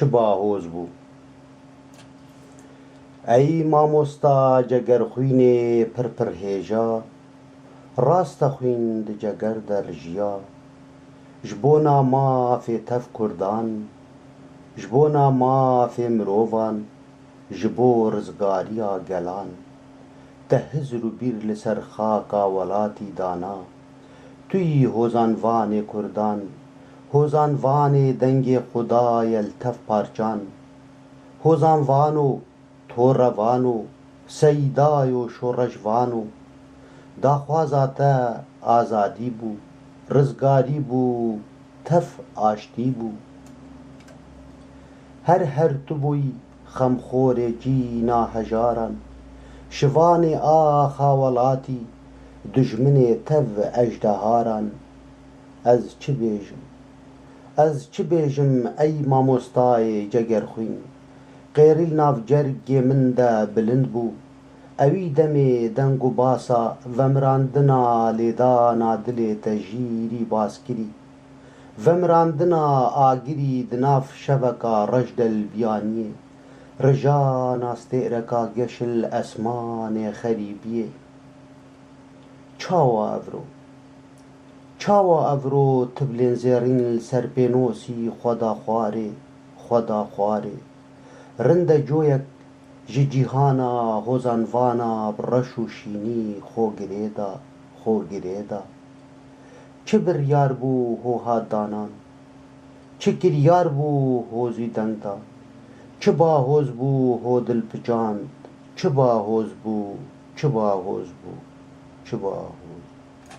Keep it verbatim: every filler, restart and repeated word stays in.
çi bahoz bû. Ey mamosta cegerxwînê pir pir hêja, rast e xwîn di ceger de rijiya. Ji bona mafê tev kurdan, ji bona mafê mirovan, ji bo rizgariya gelan, te hizr û bîr li ser xaka welatî dana. Tu yî hozanvanê kurdan, hozanvanê dengê Xwedayê li tev parçan. Hozanvano, torevano, seydayo şoreşvano, daxwaza te azadî bû, rizgarî bû, tev aştî bû. Her her tu bûyî xemxorê cîna hejaran, şivanê axa welatî, dijminê tev ejdeharan. Ez çi bêjim? Ez çi bêjim ey mamostayê cegerxwîn? Qêrî li nav cergê min de bilind bû. Ewî demê deng û basa vemirandina lêdana dilê te jîrî baskirî. Vemirandina agirî di nav şeveka reş de li biyaniyê. Rijana stêreka geş li esmanê xerîbiyê. Çawa evro? Çawa evro tiblên zêrîn li ser pênosî Xweda xwarê, Xweda xwarê? Rinde coyek ji cîhana hozanvana bi reş û şînî xwe girê da, xwe girê da. Çi biryar bû ho hat danan? Çi kiryar bû ho zî deng da? Çi bahoz bû ho dil picand? Çi bahoz bû, çi bahoz bû, çi bahoz bû.